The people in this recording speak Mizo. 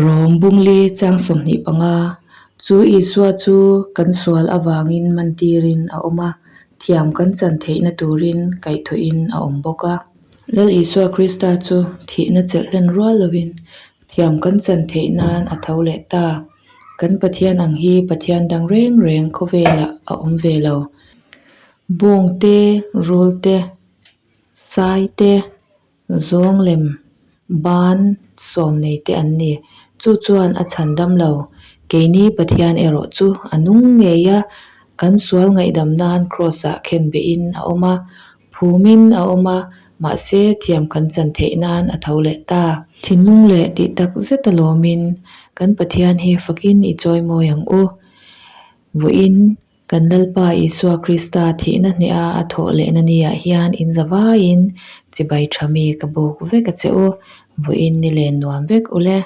Rom bungli chang 25 Chu Isua chu kan sual avangin mantirin a awm a, thiam kan chan theihna turin kaihthawhin a awm bawk a. Lal Isua Krista chu thihna chelh hlen rual lovin thiam kan chan theih nan a tho leh ta. Kan Pathian ang hi Pathian dang reng reng khawvelah a awm ve lo. Bawng te, rul te, sai te, zawng lem ban sawm nei te an ni. Chu chuan a chhan dam lo. Keini Pathian erawh chu a nung ngei a, kan sual ngaihdam nan Kraws-ah khenbehin a awm a, phumin a awm a, mahse thiam kan chan theih nan a tho leh ta. Thinlung leh tih tak zet a lawmin kan Pathian hi fakin i chawimawi ang u. Vawiin Kan Lalpa Isua Krista thihna hneha a thawh lehna niah hian in za vaiin chibai tha mi ka buk vek a che u. Vawiin ni len nuam vek u le.